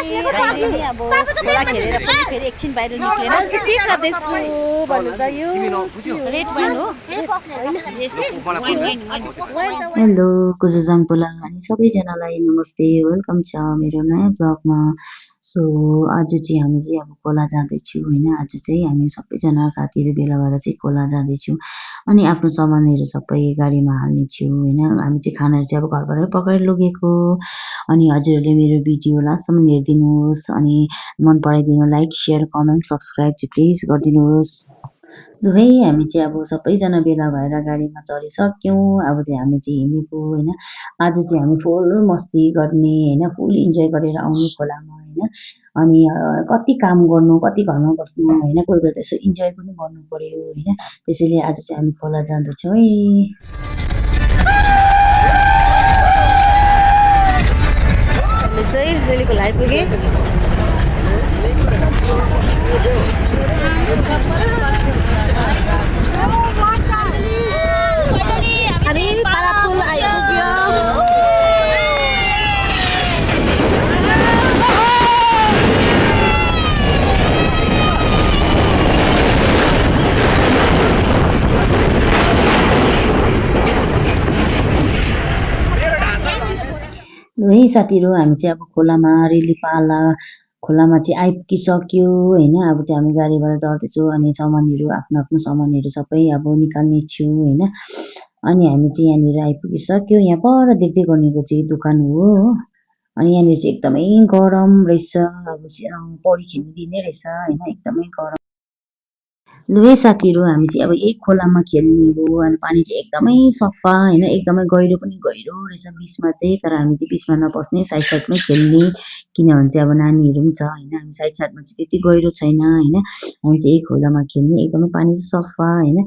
अब खोला खेलेर पनि फेरि एकछिन बाहिर निस्केर के गर्दैछु भन्नु त यो रेड वाइन हो। हेलो कुजुजाङ पोला अनि सबैजनालाई नमस्ते, वेलकम छ मेरो नयाँ ब्लगमा। सो आज चाहिँ हामी चाहिँ अब खोला जाँदैछौँ होइन। आज चाहिँ हामी सबैजना साथीहरू भेला भएर चाहिँ खोला जाँदैछौँ अनि आफ्नो सामानहरू सबै गाडीमा हाल्नेछौँ होइन। हामी चाहिँ खानाहरू चाहिँ अब घरबाटै पकाएर लगेको। अनि हजुरहरूले मेरो भिडियो लास्टसम्म हेरिदिनुहोस् अनि मन पराइदिनु, लाइक सेयर कमेन्ट सब्सक्राइब चाहिँ प्लिज गरिदिनुहोस्। लु है हामी चाहिँ अब सबैजना भेला भएर गाडीमा चढिसक्यौँ। अब चाहिँ हामी चाहिँ हिँडेको होइन। आज चाहिँ हामी फुल मस्ती गर्ने होइन, फुल इन्जोय गरेर आउने खोलामा होइन। अनि कति काम गर्नु, कति घरमा बस्नु होइन, कोही बेला त्यसो इन्जोय पनि गर्नु पर्यो होइन। त्यसैले आज चाहिँ हामी खोला जाँदैछौँ है। चाहिँ रेली खोला आइपुगे। अनि पालाफुल आइपुग्यो। लु है साथीहरू हामी चाहिँ अब खोलामा रेली पाला खोलामा चाहिँ आइपुगिसक्यो होइन। अब चाहिँ हामी गाडीबाट चढ्दैछौँ अनि सामानहरू आफ्नो आफ्नो सामानहरू सबै अब निकाल्ने छु होइन। अनि हामी चाहिँ यहाँनिर आइपुगिसक्यो। यहाँ पर देख्दै गर्नेको चाहिँ दोकान हो अनि यहाँनिर चाहिँ एकदमै गरम रहेछ। अब पौडी खेल्नु दिने रहेछ होइन, एकदमै गरम। लु है साथीहरू हामी चाहिँ अब यही खोलामा खेल्ने हो अनि पानी चाहिँ एकदमै सफा होइन, एकदमै गहिरो पनि गहिरो रहेछ बिचमा चाहिँ। तर हामी चाहिँ बिचमा नबस्ने, साइड साइडमै खेल्ने, किनभने चाहिँ अब नानीहरू पनि छ होइन। हामी साइड साइडमा चाहिँ त्यति गहिरो छैन होइन। हामी चाहिँ यही खोलामा खेल्ने, एकदमै पानी चाहिँ सफा होइन।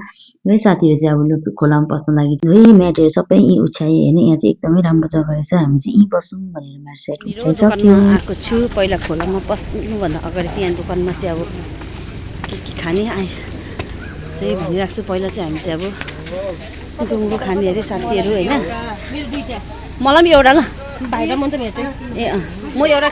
है साथीहरू चाहिँ अब लु खोलामा बस्न लागि है म्याटहरू सबै यहीँ उछ्याएँ होइन। यहाँ चाहिँ एकदमै राम्रो जग्गा रहेछ, हामी चाहिँ यहीँ बसौँ भनेर म्याट सेट उछ्याइसक्यो। आएको छु पहिला खोलामा पस्नुभन्दा अगाडि चाहिँ यहाँ दोकानमा चाहिँ अब के खाने चाहिँ भनिरहेको छु। पहिला चाहिँ हामी चाहिँ अब डुङ्गो खाने अरे साथीहरू होइन। मलाई पनि एउटा ल भाइर मन त मेरो चाहिँ ए म एउटा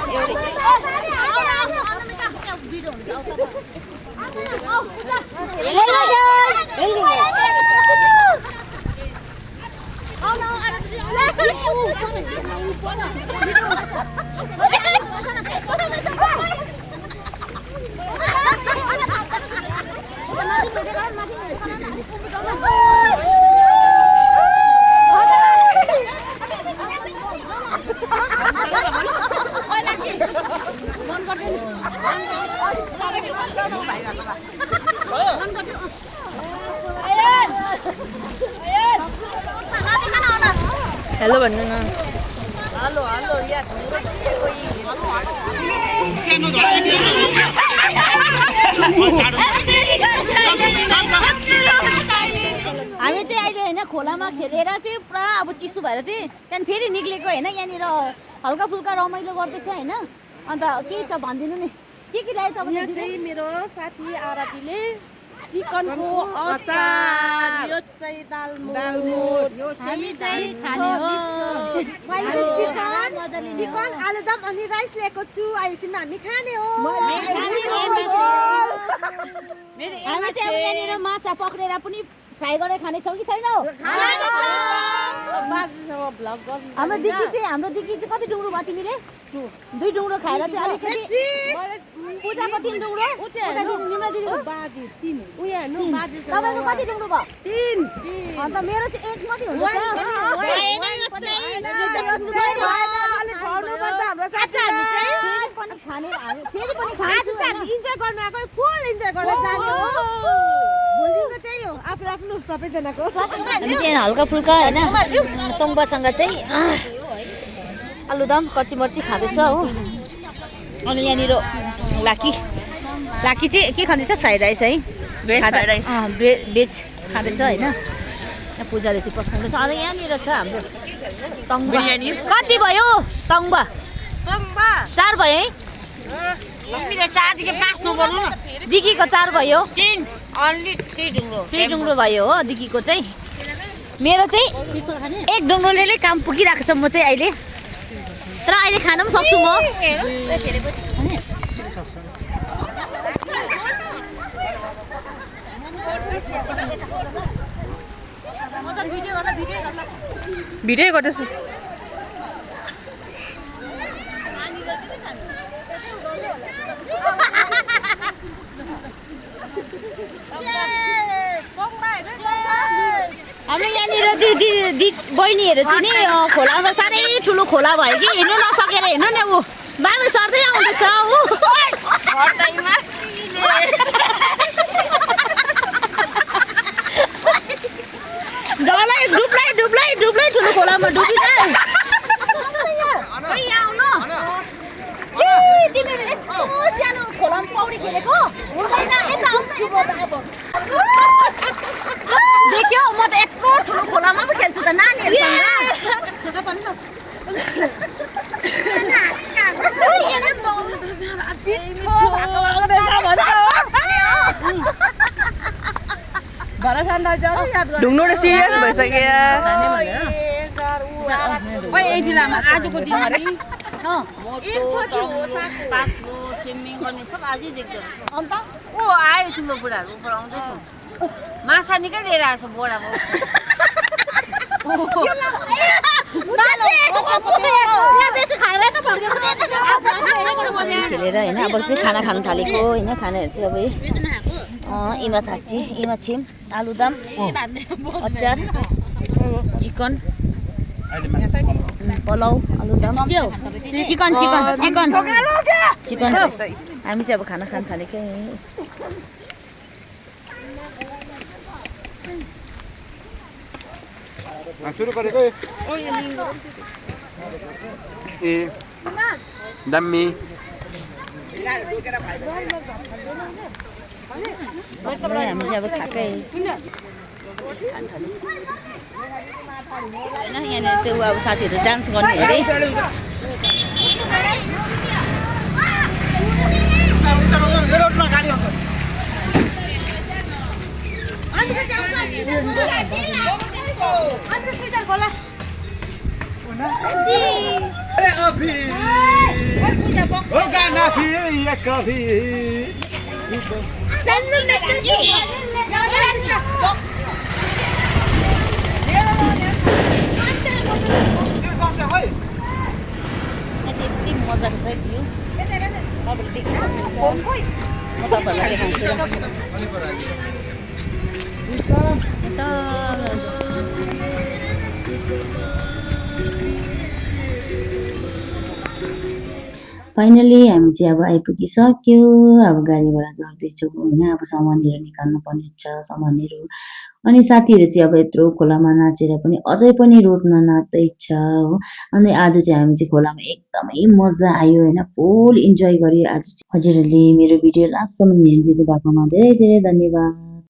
हेलो भन्नु न। हेलो हेलो यहाँ हामी चाहिँ अहिले होइन खोलामा खेलेर चाहिँ पुरा अब चिसो भएर चाहिँ त्यहाँदेखि फेरि निक्लेको होइन। यहाँनिर हल्का फुल्का रमाइलो गर्दैछ होइन। अन्त के छ भनिदिनु नि, के ल्यायो तपाईँले? चाहिँ मेरो साथी आरतीले चिकनको अचार, यो चाहिँ दालमोट, हामी चाहिँ खाने हो। मैले चिकन आलुदम अनि राइस ल्याएको छु। आइसिन हामी खाने हो। हामी चाहिँ अब यहाँनिर माछा पक्रेर पनि फ्राई गरेर खाने छौँ कि छैनौ? हाम्रो दिदी चाहिँ कति डुङ्ग्रो भयो तिमीले? 2 डुङ्ग्रो खाएर चाहिँ अलिकति पूजाको 3 डुङ्ग्रो, निम्रा दिदीको बाजी 3, उयो हेर्नु बाजी तपाईँको कति डुङ्ग्रो भयो? 3। अन्त मेरो चाहिँ 1 मात्रै हुन्छ। फेरि पनि इन्जोय गर्न आएको, फुल इन्जोय गर्न जाने हो। भोलिको त्यही हो आफ्नो आफ्नो सबैजनाको। हामी चाहिँ हल्का फुल्का होइन तोङ्बासँग चाहिँ आलुदम कर्ची मर्ची खाँदैछ हो। अनि यहाँनिर लाकी चाहिँ के खाँदैछ? फ्राइड राइस है, भेज खाँदैछ होइन। यहाँ पूजाले चाहिँ पस्काउँदैछ। अनि यहाँनिर छ हाम्रो तङ्बा। कति भयो तङ्बा? 4 भयो है। तिमीले 4 देखि 5 नबोल्नु न। दिकीको 4 भयो। 3 अन्ली 3 डुङ्ग्रो। 3 डुङ्ग्रो भयो हो दिकीको चाहिँ। मेरो चाहिँ 1 डुङ्ग्रोले काम पुगिरहेको छ म चाहिँ अहिले। तर अहिले खान पनि सक्छु म भिडियो गर्दैछु हाम्रो यहाँनिर दिदी बहिनीहरू चाहिँ नि खोलामा साह्रै ठुलो खोला भयो कि हिँड्नु नसकेर हेर्नु न ऊ बाबु सर्दै आउँदैछ ऊ डल्लै डुब्लै ठुलो खोलामा डुबिन तिमीले यस्तो सानो खोलामा पौडी खेलेको हुँदैन यता देख्यो म त यत्रो ठुलो खोलामा पो खेल्छु त नानीहरू ढुङ्नो सिरियस भइसक्यो आजको दिनमा स्विमिङ गर्ने सब आजै देख्छ अन्त ऊ आयो ठुलो बुढाहरू उपर आउँदैछ माछा निकै लिएर आएछ बोरामा खेलेर होइन अब चाहिँ खाना खानु थालेको होइन खानाहरू चाहिँ अब इमा थाक्ची इमा छिम आलुदम अचार चिकन पलाउ आलुदम के हो चिकन हामी चाहिँ अब खाना खानु थालेकै सुरु गरेको ए दम्मी हामी चाहिँ अब खाएकै होइन यहाँनिर चाहिँ ऊ अब साथीहरू डान्स गर्ने अरे यति मजाको छ भ्यू तपाईँले देख्नु सक्नुहुन्छ म तपाईँहरूलाई फाइनली हामी चाहिँ अब आइपुगिसक्यो अब गाडीबाट झर्दैछौँ होइन अब सामानहरू निकाल्नु पर्ने छ सामानहरू अनि साथीहरू चाहिँ अब यत्रो खोलामा नाचेर पनि अझै पनि रोडमा नाच्दैछ हो अनि आज चाहिँ हामी चाहिँ खोलामा एकदमै मजा आयो होइन फुल इन्जोय गर्यो आज चाहिँ हजुरहरूले मेरो भिडियो लास्टसम्म हेरिदिनु भएकोमा धेरै धेरै धन्यवाद।